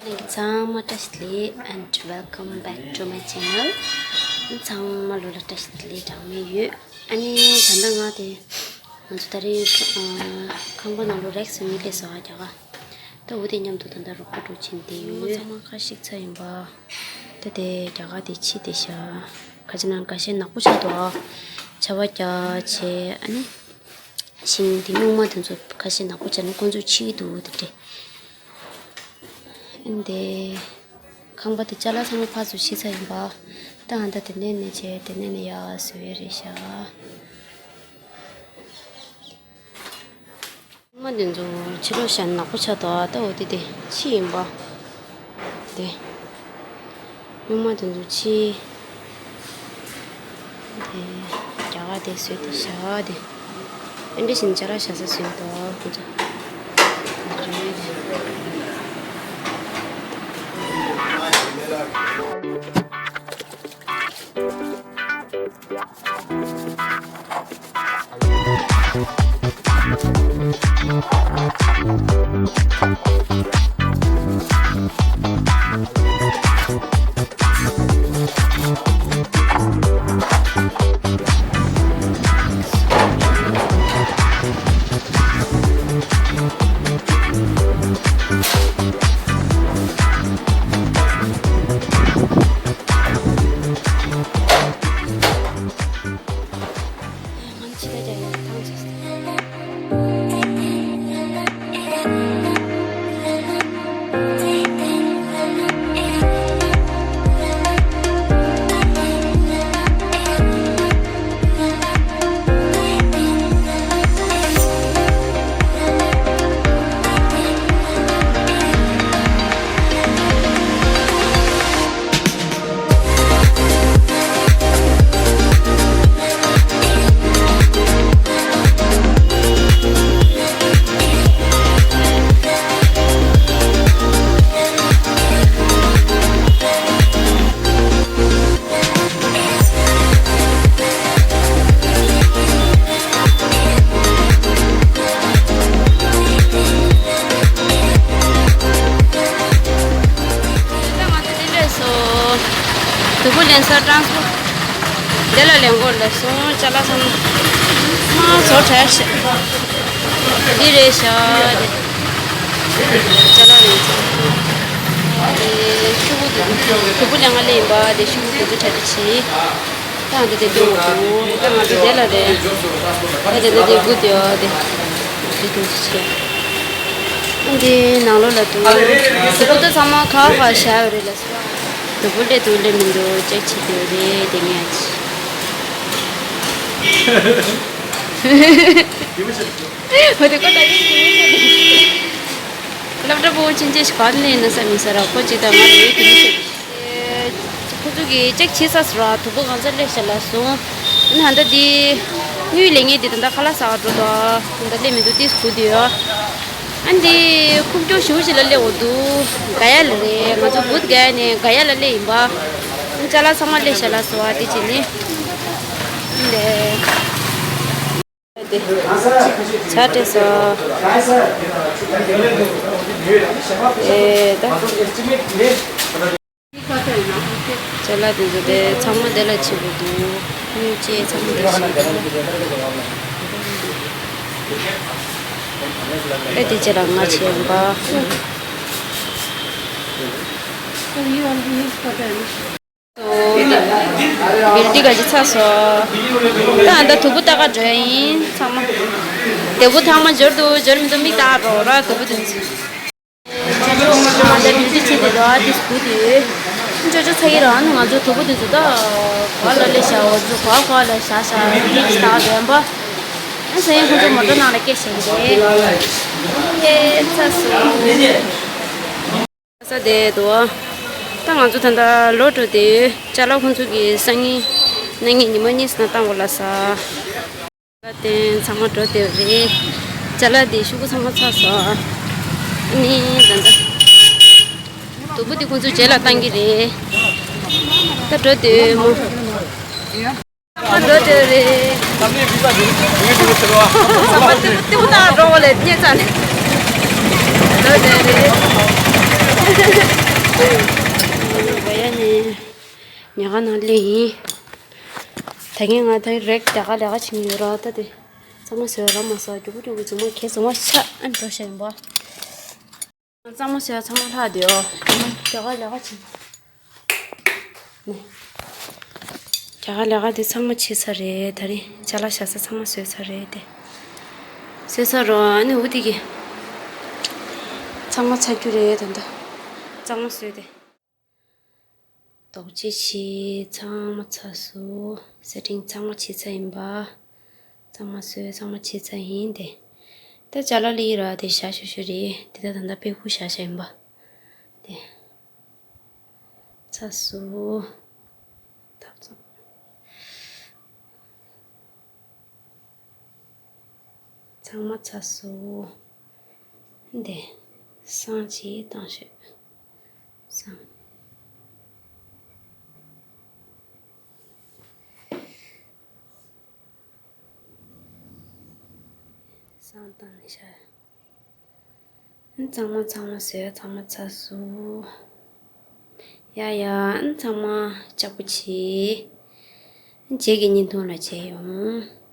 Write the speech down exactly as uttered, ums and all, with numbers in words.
ཚང་མ་བཀྲ་ཤིས་བདེ་ལེགས། And welcome back to my channel. ཚང་མ་ལོ་ལ་བཀྲ་ཤིས་བདེ་ལེགས་གྲངས་མེད་ཡོད། ཨ་ནི་ད་ལྟ་ང་དེ་ང་ཚོ་ད་རེས་ཁང་པ་ནང་ལོ་རེག་སུ་མི་ལས་སོ་ཨ་རྒྱ་ག་ད་འུ་དེ་མཉམ་དུ་ད་ལྟ་རོགས་པ་འགྲོ་ཕྱིན་དེ་ཡོད། ཚང་མ་ཁ་ཤིག་ཚ་ཡིན་པ། ད་དེ་རྒྱ་ག་དེ་ཕྱི་དེ་ཤ་ཁ་ཅིག་ནང་འགའ་ཤས་ནག་པོ་ཆགས་འདུག་ཨ་ཆར་པ་རྒྱག་བྱས་ཨ་ནི། ཤིང་དེ་སྨྱུག་མ་དེ་ཚོ་ཁ་ཤས་ནག་པོ་ཆགས་ནས་ཁོང་ཚོ་འཆི་གི་འདུག་དེ་འདྲས། ཨ་ནི་དེ་ཁང་པ་དེ་ཅ་ལག་ཚང་མ་ཕར་ཚུར་ཕྱིན་ཚར་ཡིན་པ། ད་ཨ་ད་དེ་ནས་ནས་བྱས་དེ་ནས་ནས་ཡར་བཟོས་ཡས་རེད་ཤག་སྨྱུག་མ་དེ་ཚོ་ཕྱི་ལོགས་བཞག་ནག་པོ་ཆགས་འདུག་ད་འོ་དེ་དེ་ཕྱི་ཡིན་པ། དེ། སྨྱུག་མ་དེ་ཚོ་ཕྱི། དེ། རྒྱ་གར་དེ་བཟོས་དེ་བཞག་དེ། ཨེ་འདྲ་བཞིན་ཅ་ལག་བཞག་ས་བཟོས་འདུག་ཁོ་ཚོ། རེད། ད་ང་ཚོ་འདི་ལས་སོ། དུ་བུ་ལེན་ས་ཊཱན་སི་པོར་ཊི། དེ་ལ་ལེན་གོ་ལ་སོང་ཅ་ལག་ཚང་མ་བཟོ་གྲྭ་ཤ། འདི་རེད་ཤག་རེད། ཅ་ལག་ལེན་ཚང་མ། དེ་ཤུ་གུ་དུ་དུ་བུ་ལེན་ག་ལེ་ཡིན་པ་དེ་ཤུ་གུ་དུ་དུ་གྲ་སྒྲིག་བྱེད། ད་འདི་དེ་འདུག་འདུག་ད་ང་ཚོ་དེ་ལ་རེད། ད་དེ་འདི་དེ་དགུ་དེ་ཨ་དེ། འདི་དུ་ཆེ། འདི་ནང་ལོགས་ལ་དུ། དུ་བུ་དུ་ཚང་མ་ཁ་ཁ་བཞག་ཡོད་རེད་ལ་སོ། དུ་བུ་ལས་དུ་ལས་མི་འདུག་ཅེག་བྱེད་དེ་རེད་དེ་ངས་ཨ་ཅི། འོ་དེ་ཀོ་ད་ཡིན་ཡིན་ཡིན། སློབ་གྲྭ་པོ་ཕྱིན་ཆད་ཞིག་ག་ནས་ན་ས་མི་ས་ར་ཁོ་ཅི་ད་ང་ལ་ཡོད་དུ་མི་ཤེས། ཁོ་ཚོ་གིས་ཅེག་བྱེད་ས་སུ་ར་དུ་བུ་གང་ས་སླེབས་ཤག་ལ་སོང་། ཨ་ནི་ཧ་ད་འདི་དངུལ་ལེན་མཁན་དེ་ད་ལྟ་ཁ་ལག་ཟ་ག་འགྲོ་དོ། ད་ལྟ་སླེབས་མི་འདུག་ཏིས་གུ་དུ་ཡོད། ཨ་འདི་ཁུག་ཀྱོག་ཞུ་ཞིག་ལ་སླེབས་འོ་འདུག་ག་ཡ་ལ་རེད། ང་ཚོ་བུད་ག་ཡ་ནས་ག་ཡ་ལ་སླེབས་ཡིན་པ། ཨ་ཅ་ལག་ཚང་མ་སླེབས་ཤག་ལ་སོང་ཨ་དེ་བྱས་ནི། ལེ། དེ། ཆ་སྤྲད་སོ། ཨེ་ད། ཅ་ལག་དེ་ཚོ་དེ་ཚང་མ་དེ་ལ་ཆེ་བོ་འདུག་སྙིང་རྗེ་ཚང་མ་དེ་ཞིག་འདུག་ཨེ་དེ་ཅི་ལ་ང་ཆེ་ཡང་པ། བིལ་ཏི་ག་ཅི་ཚ་སོ། ད་ཨ་ད་དུ་བུ་ཏ་ག་འགྲོ་ཡ་ཡིན་ཚང་མ། དེ་བུ་ཚང་མ་འབྱོར་འདུག་འབྱོར་མི་འདུག་མིག་ཏག་འགྲོ་ར་དུ་བུ་དེ་ཚོ། ང་ད་དུ་བུ་ཆེ་དེ་ར་དེ་སྐུ་དེ། ཅོ་ཅོ་ཚ་གི་ར་ང་ཚོ་དུ་བུ་དེ་ཚོ་ད། ག་ལ་ལེ་ཤ་འོ་ཚོ་ག་ག་ལ་ཤ་ཤ་དེ་ཅི་ཏག་རན་པ། ཨ་ས་ཡིན་ཁོང་ཚོ་མོ་ཊ་ནང་ལ་སྐད་བཤད་གི་རེད། ཨེ་ཚ་སོ། ས་དེ་དོ། ད་ང་ཚོ་ད་ལྟ་ལོག་འགྲོ་དེ་ཅ་ལག་ཁོང་ཚོ་གི་སང་ཉིན་གནངས་ཉིན་ཉི་མ་གཉིས་ནང་བཏང་དགོས་ལ་ས། ལ་བརྟེན་ཚང་མ་འགྲོ་དེ་རེད། ཅ་ལག་དེ་ཤུ་གུ་ཚང་མ་ཚར་སོང་། ཨ་ནི་ད་ལྟ་དུ་བུ་དེ་ཁོང་ཚོ་རྗེས་ལ་བཏང་གི་རེད། ད་འགྲོ་དེ་མོ། འགྲོ་དེ་རེད། ཚང་མ་ཏི་ཏི་བུ་ཏང་འགྲོ་བ་ལས་རྙེད་ཚར་ནས། འགྲོ་དེ་རེད། ཡ་ནི་ཉལ་ཁང་ནང་སླེབས་ཡིན། ད་གིན་ང་ད་རེག་རྒྱ་གར་ལས་ཀ་བྱེད་མཁན་ཡོད་ར། ད་དེ་གཙང་མ་བཟོས་ར་མ་ཟ་རྒྱུ་པོ་རྒྱུ་པོ་རྫུན་མ་གས་རྫུན་མ་ཆགས་ཨ་འགྲོ་ཤ་ཡིན་པ། གཙང་མ་བཟོས་ཚང་མ་ལྷག་དེ་ཡོ། རྒྱ་གར་ལས་ཀ་བྱེད། ནས། རྒྱ་གར་ལས་ཀ་དེ་ཚང་མ་བྱས་ཚར་རེད། ད་རིང་ཅ་ལག་བཞག་ས་ཚང་མ་བཟོས་ཚར་རེད་དེ། བཟོས་ཚར་རོ། ཨ་ནི་འུ་དེ་གི་ཚང་མ་ཚར་རྒྱུ་རེད་ད་ལྟ། གཙང་མ་བཟོས་ཏེ། རྡོག་རྗེས་བྱས་ཚང་མ་ཚར་སོང་། སེ་ཊིང་ཚང་མ་བྱས་ཚར་ཡིན་པ། གཙང་མ་བཟོས་གཙང་མ་བྱས་ཚར་ཡིན་ཏེ། ད་ཅ་ལག་ལི་ར་དེ་བཞག་ཤོ་ཤོ་རེད། དེ་ད་ད་ལྟ་དཔེ་ཁུག་བཞག་བཞག་ཡིན་པ། དེ། ཚར་སོང་། ད་ཚང་། ཚང་མ་ཚར་སོང་། འདི། སང་ཅིག་བཏང་ཤོག་སང་། སང་བཏང་ནས་ཤ། གཙང་མ་གཙང་མ་བཟོས་གཙང་མ་ཚར་སོང་། ཡ་ཡ་གཙང་མ་ལྕགས་པོ་བྱེད། རྗེས་ཀྱི་བརྙན་ཐུང་ལ་མཇལ་ཡོང་།